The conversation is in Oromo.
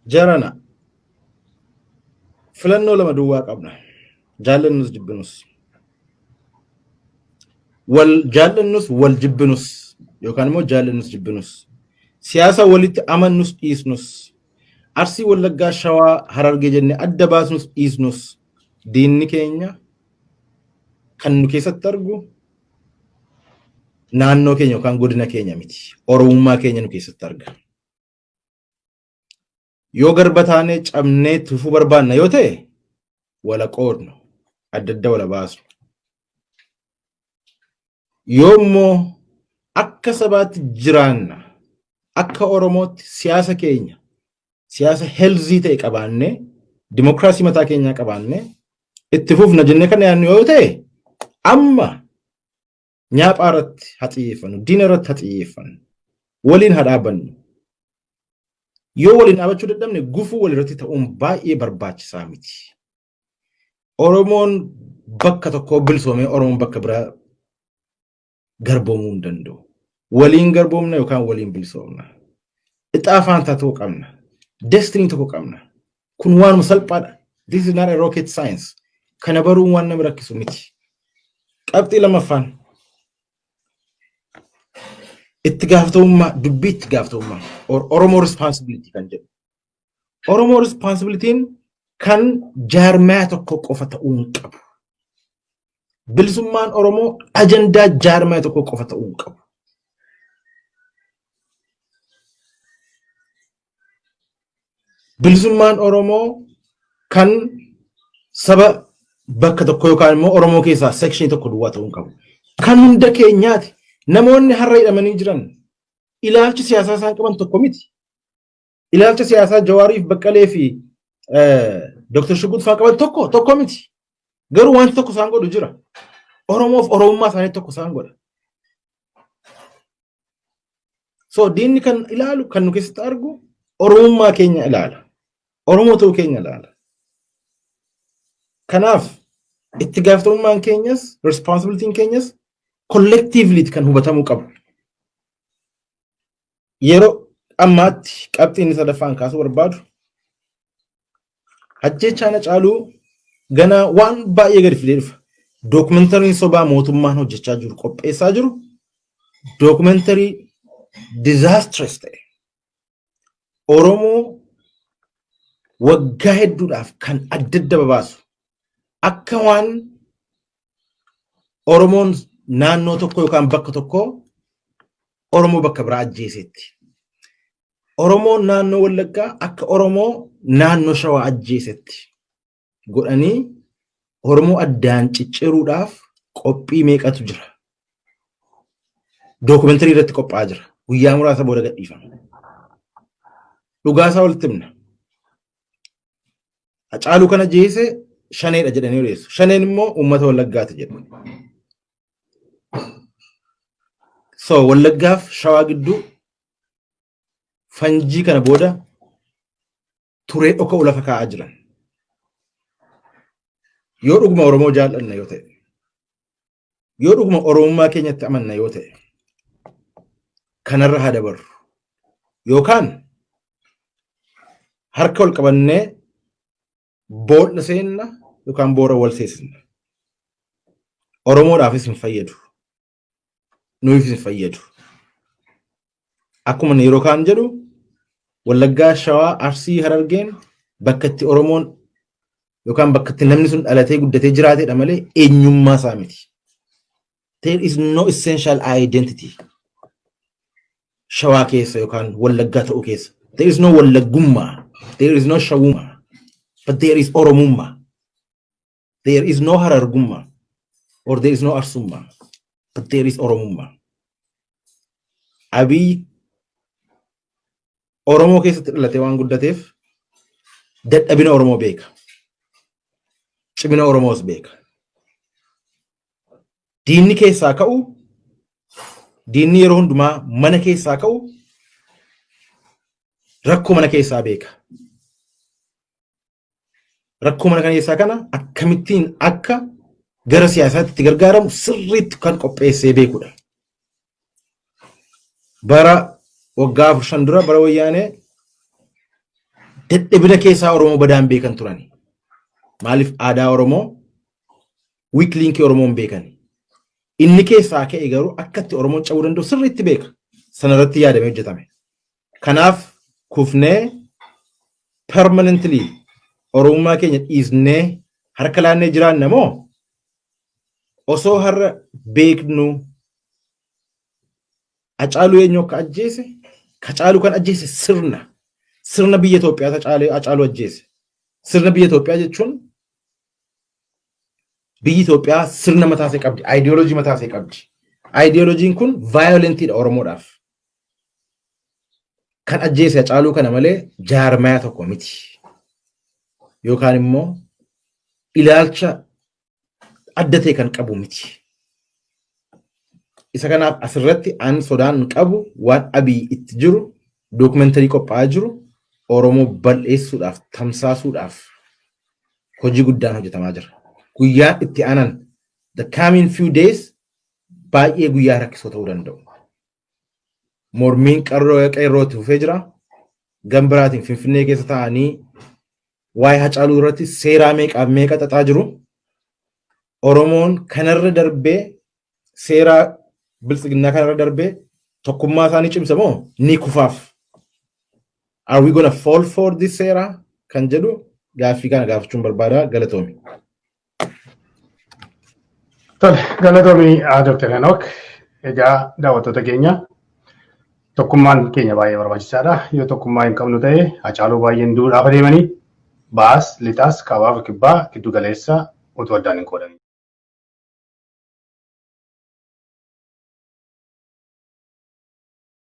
Jarana filannoo lama duwwaa qabna. Jaallannus jibbinus. Wal jaallannus wal jibbinus yookaan immoo jaallannus jibbinus. Siyaasa walitti amannus dhiisnus. Arsii Wallaggaa Shawaa Harargee jennee adda baasnus dhiisnus diinni keenya kan nu keessatti argu naannoo keenya yookaan godina keenya miti. Oromummaa keenya nu keessatti arga. Yoo garba taanee cabnee tufuu barbaanna yoo ta'e wala qoodnu adda adda wala baasnu. Yoo immoo akka sabaatti jiraanna akka Oromootti siyaasa keenya siyaasa healthy ta'e qabaannee dimokiraasii mataa keenyaa qabaannee itti fufna jennee kan yaadnu yoo ta'e amma nyaaphaa irratti haa xiyyeeffannu, diina irratti haa xiyyeeffannu, waliin haa dhaabbannu. Yoo waliin dhaabachuu dadhabne gufuu wal irratti ta'uun baay'ee barbaachisaa miti. Oromoon bakka tokkoo bilisoomee Oromoon bakka biraa garboomuu hin danda'u. Waliin garboomna yookaan waliin bilisoomna. Ixaa faantaa tokko qabna. Destiny tokko qabna. Kun waanuma salphaadha. This is not a rocket science. Kana baruun waan nama rakkisu miti. Qabxii lammaffaan itti gaafatamummaa dubbii itti gaafatamummaa or Oromoo responsibility kan jedhu. Oromoo responsibilitiin kan jaarmaya tokko qofa ta'uu hin qabu. Bilisummaan Oromoo ajandaa jaarmaya tokko qofa ta'uu hin qabu. Bilisummaan Oromoo kan saba bakka tokko yookaan immoo Oromoo keessaa sekshinii tokko duwwaa ta'uu hin qabu. Kan hunda keenyaati. Namoonni har'a hidhamanii jiran ilaalchi siyaasaa isaan qaban tokko miti. Ilaalcha siyaasaa Jawaariif Baqqalee fi Dr. Shuguut fa'aa qaban tokko tokko miti. Garuu wanti tokko isaan godhu jira. Oromoof Oromummaa isaanii tokko isaan godha. So diinni kan ilaalu kan nu keessatti argu Oromummaa keenya ilaala. Oromoo ta'uu keenya ilaala. Kanaaf itti gaafatamummaan keenyas responsibilitiin keenyas collectively kan hubatamuu qabu. Yeroo ammaatti qabxiin inni sadaffaan kaasuu barbaadu ajjeechaan Hacaaluu ganaa waan baay'ee gadi fidee dhufa. Dookumentariin sobaa mootummaan hojjechaa jiru qopheessaa jiru dookumentarii disastrous ta'e Oromoo waggaa hedduudhaaf kan adda adda babaasu akka waan Oromoon naannoo tokko yookaan bakka tokko Oromoo bakka biraa ajjeesetti. Oromoon naannoo Wallaggaa akka Oromoo naannoo Shawaa ajjeesetti godhanii Oromoo addaan cicciruudhaaf qophii meeqatu jira. Dookumentarii irratti qophaa'aa jira. Guyyaa muraasa booda gadhiifama. Dhugaasaa walitti himna. Hacaaluu kana jeese shaneedha jedhanii odeessu. Shaneen immoo uummata Wallaggaati jedhu. So Wallaggaaf Shawaa gidduu fanjii kana booda turee dhoka'u lafa kaa'aa jiran. Yoo dhuguma Oromoo jaallanna yoo ta'e, yoo dhuguma Oromummaa keenyatti amanna yoo ta'e, kanarra haa dabarru. Yookaan harka wal qabannee boolla seenna yookaan boora wal seesisna. Oromoodhaafis hin fayyadu. Nuufis hin fayyadu. Akkuma yeroo kaan jedhu Wallaggaa, Shawaa, Arsii, Harargeen bakka itti Oromoon yookaan bakka itti namni sun dhalatee guddatee jiraatedha malee eenyummaa isaa miti. There is no essential identity. Shawaa keessa yookaan Wallaggaa ta'uu keessa. There is no Wallaggummaa. There is no Shawummaa. But there is Oromummaa. There is no Harargummaa. Or there is no Arsummaa. But there is Oromummaa. Abiy Oromoo keessatti dhalatee waan guddateef dadhabina Oromoo beeka. Cimina Oromoos beeka. Diinni keessaa ka'u, diinni yeroo hundumaa mana keessaa ka'u rakkoo mana keessaa beeka. Rakkoo mana keessaa kana akkamittiin akka gara siyaasaatti itti gargaaramu sirriitti kan qopheessee beekudha. Bara waggaa 4-5 dura bara wayyaanee Dadhabina keessaa Oromoo badaan beekan turani. Maaliif? Aadaa Oromoo, weak linkii Oromoo hin beekan. Inni keessaa ka'e garuu akka itti Oromoon cabuu danda'u sirriitti beeka. Sanarratti yaadamee hojjetame. Kanaaf kufnee permanently Oromummaa keenya dhiisnee harka laannee jiraanna moo, osoo har'a beeknu Hacaaluu eenyu akka ajjeese, Hacaaluu kan ajjeese sirna biyya Itoophiyaa Hacaaluu ajjeese. Sirna biyya Itoophiyaa jechuun biyyi Itoophiyaa sirna mataa ishee qabdi, aayidiyooloojii mataa ishee qabdi. Aayidiyooloojiin kun violentiidha Oromoodhaaf. Kan ajjeese Hacaaluu kana malee jaarmaya tokko miti. Yookaan immoo ilaalcha adda ta'e kan qabu miti. Isa kanaaf asirratti an sodaan qabu, waan Abiy itti jiru, dookumentarii qophaa'aa jiru Oromoo bal'eessuudhaaf, tamsaasuudhaaf hojii guddaan hojjetamaa jira. Guyyaan itti aanan, the coming few days, baay'ee guyyaa rakkisoo ta'uu danda'u. Mormiin qeerroo itti fufee jira. Gama biraatiin Finfinnee keessa taa'anii waa'ee Hacaaluu irratti seeraa meeqaaf meeqa xaxaa jiru. Oromoon kanarra darbee, seeraa biltsiginnaa kanarra darbee tokkummaa isaanii cimsa moo ni kufaaf? Are we gonna fall for this seeraa kan jedhu gaaffii kana gaafachuun barbaada. Galatoomi. Tole, galatoomii Dr. Henok. Egaa daawwattoota keenya, tokkummaan keenya baay'ee barbaachisaadha. Yoo tokkummaa hin qabnu ta'e, Hacaaluu baay'een duudhaaf adeemanii baas, lixaas, kaabaaf, kibbaa, giddu galeessa utuu addaan hin qoodamin.